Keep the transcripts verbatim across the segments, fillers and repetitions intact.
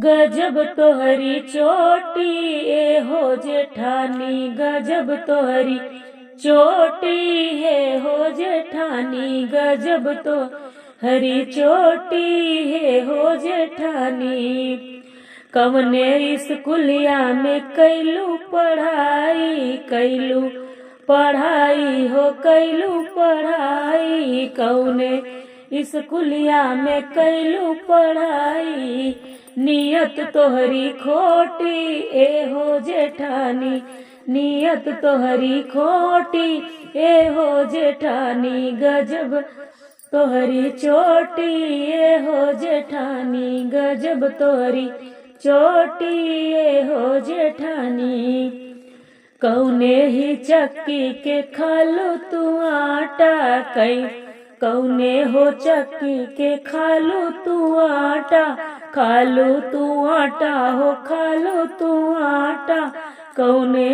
गजब तोहरी चोटी ए हो जेठानी, गजब तोहरी चोटी है हो जेठानी, गजब तोहरी चोटी है हो जेठानी। कवने स्कूलिया में कैलू पढ़ाई, कैलू पढ़ाई हो, कैलू पढ़ाई, कौने स्कूलिया में कैलू पढ़ाई। नियत तोहरी खोटी ए हो जेठानी, नियत तोहरी खोटी ए हो जेठानी, गजब तोहरी चोटी ए हो जेठानी, गजब तोहरी चोटी ए हो जेठानी। कौने ही चक्की के खालू तू आटा, कई कौने हो चक्की के खालू तू आटा, खालू तू आटा हो, खालू तू आटा। कौने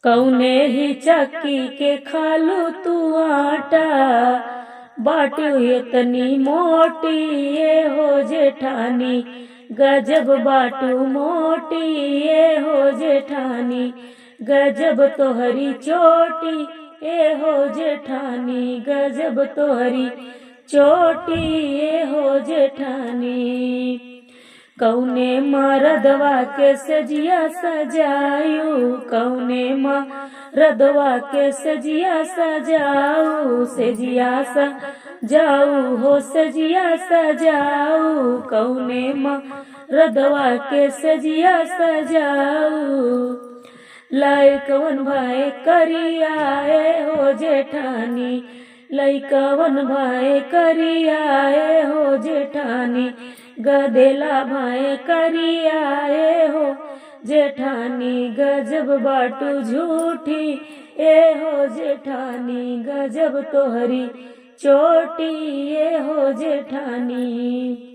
कौने ही चक्की के खालू तू आटा, बाटू इतनी मोटी ए हो जेठानी, गजब बाटू मोटी ए हो जेठानी, गजब तोहरी चोटी ए हो जेठानी, गजब तोहरी चोटी ए हो जेठानी। कौने मरदवा के सजिया सजायू, कौने मरदवा के सजिया सजाऊ, सजिया सजाऊ हो, सजिया सजाऊ, कौने मरदवा के सजिया सजाऊ। लइकवन भए करिया ए हो जेठानी, लइकवन भए करिया ए हो जेठानी, गदेला भए करिया ए हो जेठानी, गजब बाटू झूठी ए हो जेठानी, गजब तोहरी चोटी ए हो जेठानी।